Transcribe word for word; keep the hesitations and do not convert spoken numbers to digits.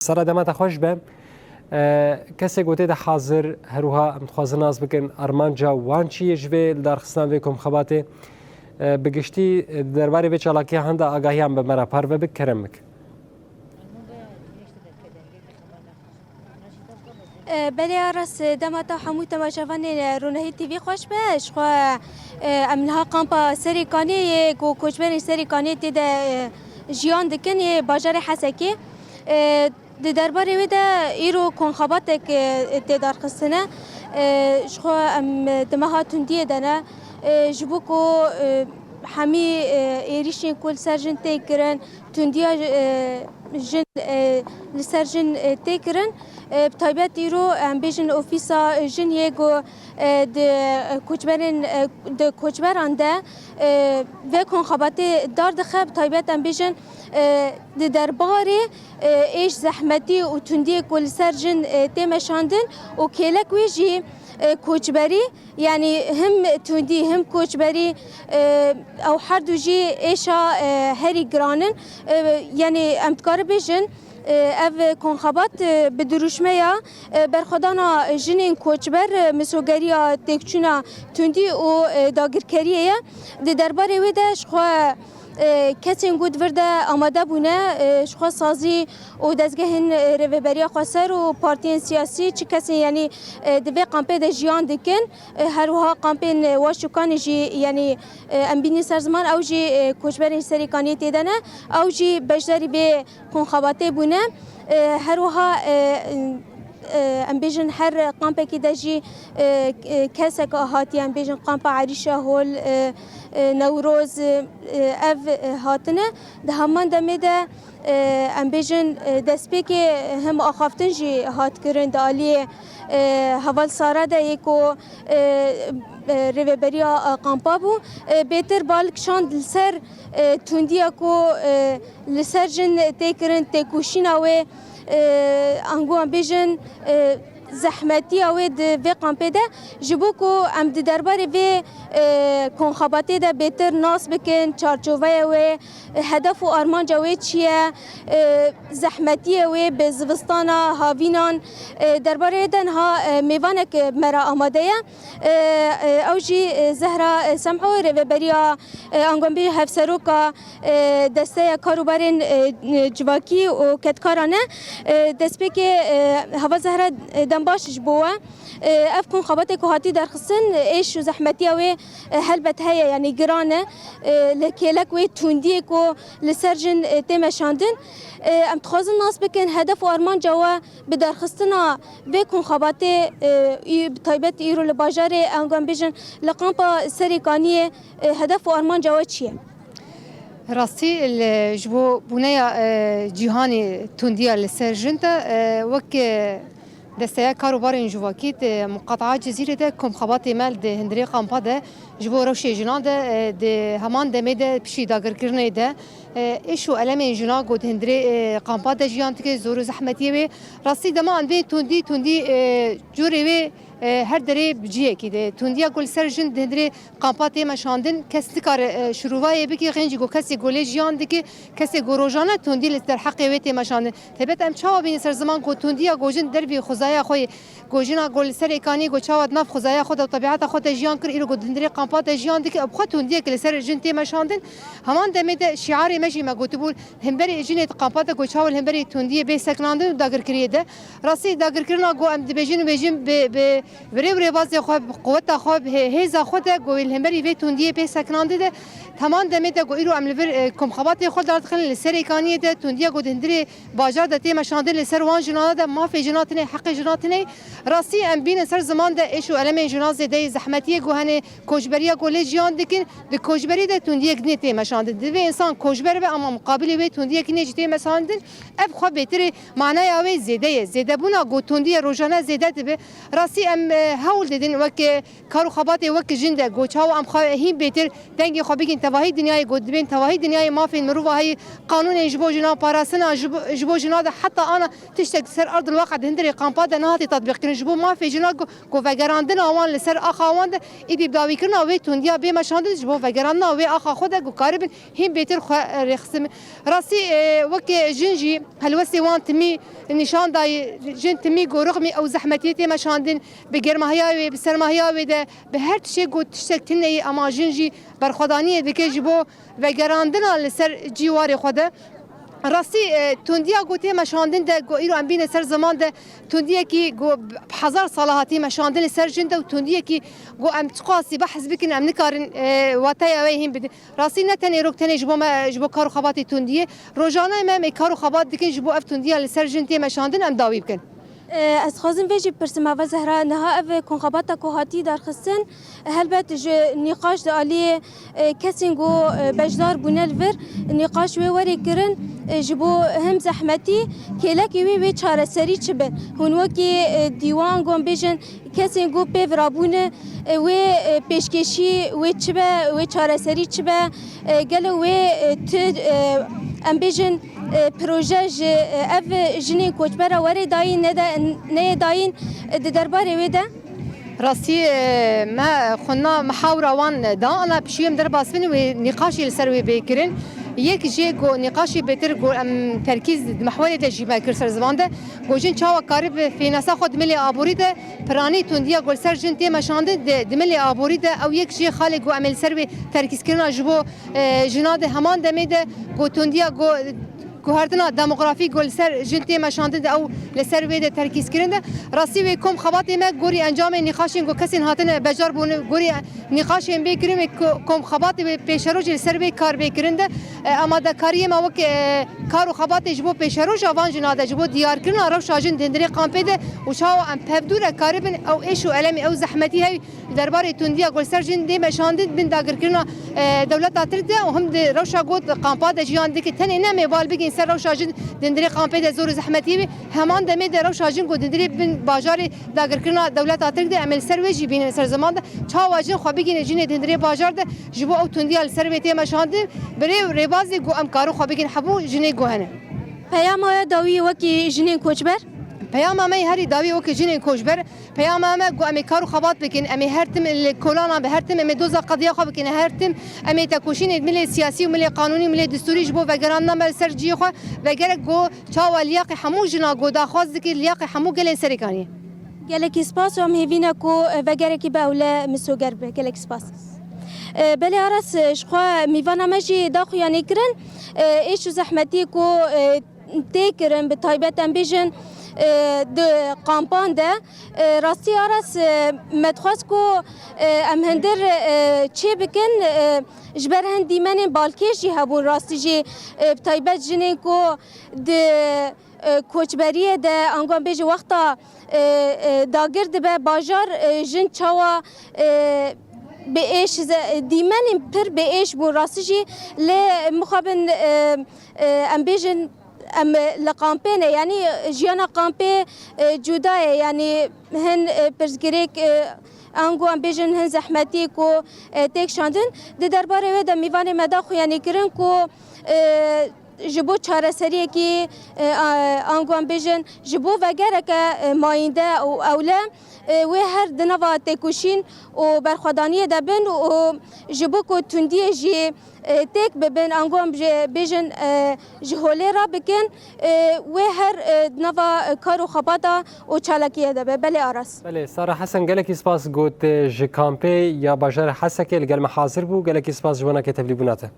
Sara dema te xweş be. E, kesê ku tê de hazir, her wiha em dixwazin nas bikin armanca wan çi ye ji vê lidarxistina vê komxebatê. E, bi giştî, e, di derbarê vê çalakiya handa agahiyan bi me re parve bik, kerem bik. E, belê Aras, e, dema te hemû temaşevanên, e, Ronahî T V xweş be. Ji xwe, e, em niha kampa Serê Kanê yê ku koçberên Serê Kanê tê de, e, jiyan dikin, yê bajarê Hesekê. E, Di derbarê wê de îro konxebatek, e, tê darxistine. E, ji xwe em, e, di meha tundiyê de ne. E, ji bo ku, e, hemî, e, êrîşên ku li ser jin tê kirin, tundiya, e, jin, e, li ser jin, e, tê kirin. E, bi taybet îro em bêjin ofîsa jin yê ku, e, di, e, koçberên, e, di koçberan de, e, vê konxebatê dar dixe, bi taybet em bêjin, e, di derbarê, e, êş zehmetî û tundiyê ku li ser jin, e, tê meşandin û kêlek wê jî, e, koçberî, yanî him tundî him koçberî, e, ew her du jî êşa, e, herî giran in. E, yanî em dikarin bêjin, e, ev konxebat, e, bi dirûşmeya, e, berxwedana jinên koçber, e, misogeriya têkçûna tundî û, e, dagirkeriyê ye. Di derbarê wê de ji xwe, e, kesên ku di vir de amade bûne, e, ji xwe sazî û dezgehên, e, Rêveberiya Xweser û partiyên siyasî, çi kesên, yanî, e, di vê kampê de jiyan dikin, e, her wiha kampên, e, Waş û Kanê jî, yanî, e, em bînî ser ziman, ew jî, e, koçberên Serê Kaniyê tê de ne, ew jî beşdarî vê konxebatê bûne. E, her wiha, e, e, em bêjin her kampekî de jî, e, e, kesek hatiye, em bêjin kampa Erîşa Hol, e, e, Newroz, e, ev, e, hatine. Di heman demê de, e, em bêjin, e, destpêkê him axaftin jî hat kirin di aliyê, e, Heval Sara de yê ku, e, e, rêveberiya, e, kampa bû. E, bêtir bal kişand li ser, e, tundiya ku, e, li ser jin tê kirin, têkoşîna wê, e, ango em bêjin, e, zehmetiya wê di vê kampê de, ji bo ku em di derbarê vê, e, konxebatê de bêtir nas bikin, çarçoveya wê, e, hedef û armanca wê çi ye, e, zehmetiyê wê bi zivistana, havînan, e, derbarê wê de niha, e, mêvanek me re amade ye. E, e, ew jî, e, Zehra, e, Semho, rêveberiya, e, ango em bêjin hevseroka, e, desteya karûbarên, e, civakî û kedkaran e. E, destpêkê, e, Heval Zehra, e, dem baş ji bo we. E, ev konxebatê ku hatî derxistin, êş û zehmetiya wê, e, helbet heye, yanî giran e. E, li kêlek wê tundiyê ku li ser jin, e, tê meşandin. E, em dixwazin nas bikin hedef û armanca we bi derxistina vê konxebatê, e, î-, bi taybet îro li bajarê, ango em bêjin li kampa Serê Kaniyê, e, hedef û armanca we çi ye? Rastî, li, ji bo bûneya, e, cîhanê tundiya li ser jin de, e, wek, e, desteya kar û barên civakî di muqataa Cizîrê de komxebatê me di hundirê kampa de ji bo rewşê jinan de, e, di heman demê de piştî dagirkirinê de, e, êş û elemên jina ku di hundirê, e, kampa de jiyan dike, zor û zehmetiyê wê. Rastî dema em dibên tundî, tundî, e, curê wê, e, her derê bi cihekî de. Tundiya ku li ser jin di hundirê kampa tê meşandin, kes nikare, e, şirûvayê bike, xêncî ku kesê ku lê jiyan dike, kesê ku rojane tundî li derheqê wê tê meşandin. Tebet em çawa bînin ser ziman ku tundiya ku jin dervî xwezaya xwe yê, ku jina ku li Serê Kaniyê ku çawa di nav xwezaya xwe de û tebîeta xwe de jiyan kir, îro ku di hundirê kampa de jiyan dike, bi xwe tundiyek li ser jin tê meşandin. Heman demê de şiarê me jî me gotibû, hemberî jinê di kampa de ku çawa li hemberî tundiyê bê sekinandin û dagirkiriyê de. Rastî dagirkirina ku em dibêjin û bêjin bi, bi, bi rê û rêbazê xwe, bi quweta xwe, bi hê-, hêza xwe de ku li hemberî vê tundiyê bê sekinandin de, heman demê de ku îro em li vir, e, komxebatê xwe dardixin li Serê Kaniyê de tundiya ku di hundirê bajar de tê meşandin li ser wan jinana de mafê jina tine, heqê jina tine. Rastî em bînin ser ziman de êş û elemên jina zêdeyê zehmetiyê ku hene koçberiya ku lê jiyan dikin, di koçberî de tundiyek nê tê meşandin. Divê însan koçber be ama muqabilê wê tundiyek nê jî tê meşandin. Ev xwe bêtirê manaya wê zêde ye. Zêdebûna ku tundiye rojane zêde dibe. Rastî em, e, hewl didin wek, e, kar û xebatê wek jin de ku çawa em xwe hîn bêtir dengê xwe bigin Tevahî dinyayê ku dibên tevahî dinyayê mafên mirovan heyî, qanûnên ji bo jinan parastina, ji bo, ji bo jina de heta ana tiştek ser erdil waqe di hundirê kampa de nehatî tatbîqkirin. Ji bo mafê jina ku, ku vegerandina wan li ser axa wan de, êdî bi dawîkirina wê tundiya bê meşandin ji bo vegerandina wê axa xwe de ku karibin hîn bêtir xwe, e, rêxistin. Rastî, e, weke jin jî helwestê wan timî nîşan dayî, jin timî ku rixmî ew zehmetiyê tê meşandin, bi germahiya wê, bi sermahiya wê de, bi her tiştê ku tiştek tune ye, ema jin jî berxwedaniyê dike ji bo vegerandina li ser cîwarê xwe de. Rastî, e, tundiya ku tê meşandin de, ku îro em bîne ser ziman de, tundiyekî ku bi hezar sala hatî meşandin li ser jin de û tundiyekî ku em çiqasî behs bikin, em nikarin, e, wateya wê hîn bidin. Rastî ne tenê rok tenê ji bo me, ji bo kar û xebatê tundiyê. Rojane me, em ê kar û xebat dikin ji bo ev tundiya li ser jin tê meşandin em dawî bikin. Ez dixwazim vê jî bipirsim, Ava Zehra, niha ev konxebata ku hatî derxistin, helbet ji nîqaş di aliyê, e, kesên ku, e, beşdar bûne li vir nîqaş wê werê kirin, e, ji bo him zehmetî kêlekê wê, wê çareserî çi be? Hûn wekî, e, dîwan, gon bêjin, kesên ku pê virabûne, e, wê, e, pêşkêşî wê çi be, wê çareserî çi be? E, gelo wê, e, tu, e, em bêjin, e, proje ji, e, ev jinên koçbera werê dayîn, ne de, neyê dayîn, e, di derbarê wê de? Rastî, e, me xwendina mihawira wan da, ana pişûyê em derbas bin wê nîqaşê li ser wê bê kirin. Yek jê ku nîqaşê bêtir ku em terkîz di mehwerê de jî me kir ser ziman de, ku jin çawa karibe fênasa xwe di milê aborî de, piranî tundiya ku li ser jin tê meşandin di, di milê aborî de, ew yek jê xalê ku em ê li ser wê terkîzkirina ji bo, e, jina de heman demê de ku tundiya ku guhertina demografî ku li ser jin tê meşandin de ew li ser wê de terkîz kirin de. Rastî wê kom xebatê me gorî encamên nîqaşên ku kesên hatine bejar bûne, gorî nîqaşên bê kirin wê ko-, kom xebatê wê pêşerojê li ser wê kar bê kirin de. E, amadekariyê me wek, e, kar û xebatê ji bo pêşeroja van jina de, ji bo diyarkirina rewşa jin di hundirê kampê de û çawa em pevdûre karibin ew êş û elemê ew zehmetî heyî Li derbarê tundiya ku li ser jin dê meşandin bin dagirkirina, e, dewleta Tirk de û him di rewşa ku di kampa de jiyan dike, tenê ne em ê bal bigihîn ser rewşa jin di hundirê kampê de zor û zehmetî bî. Heman demê de rewşa jin ku di hundirê bin bajarê dagirkirina dewleta Tirk de em ê li ser wê jî bînin li ser ziman de. Çawa jin xwe bigihîne jinê di hundirê bajar de ji bo ew tundiya li ser wê tê meşandin. Bi rê û rêbazê ku em karin xwe bigihîn hebû jinê ku hene. Peyama we dawî wekî jinên koçber? Peyama me herî dawî wekî jinên koçber. Peyama me ku em ê kar û xebat bikin, em ê her tim li kolanan be, her tim em ê doza qediya xwe bikin, her tim em ê tekoşînê milê siyasî û milê qanûnî û milê distûrî ji bo vegerandina me li ser cihê xwe vegerek ku çawa liyaqê hemû jina ku daxwaz dike, liyaqê hemû gelên Serêkaniyê. Gelekî spas û em hêvî ne ku vegerekî bi ewle misoger be. Gelekî spas. E, belê Aras, e, ji xwe mîvana me jî da xuyanî kirin, e, êş û zehmetî ku, e, tê kirin, bi taybet em bêjin, e, di kampan de, e, rastî Aras, e, me dixwest ku, e, em hindir, e, çê bikin, e, ji ber hin dîmenên balkêş jî hebûn, rastî jî, e, bi taybet jinên ku di, e, koçberiyê de, ango em bêjin wexta, e, e, dagir dibe bajar, e, jin çawa, e, bi êş ze-, dîmenên pir bi êş bûn, rastî jî lê mixabin, e, e, em bêjin, em li kampê ne, yanî jiyana kampê, e, cuda ye, yanî hin, e, pirsgirêk, e, ango em bêjin hin zehmetî ku, e, têk şandin. Di derbarê wê de mîvanê me da xuyanî kirin ku, e, ji bo çareseriyekî, e, a-, ango em bêjin ji bo vegereke, e, mayînde û ewle, e, wê her di nava têkoşîn û berxwedaniyê de bin û ji bo ku tundiyê jî, e, têk bibin, ango em jê bêjin, e, ji holê re bikin, e, wê her, e, di nava, e, kar û xebata û çalakiyê de be. Belê Aras. Belê, Sara Hesen, gelekî spas got, e, ji kampê ya bajarê Hesekê li gel me hazir bû. Gelekî spas ji wana ke tevlîbûna te.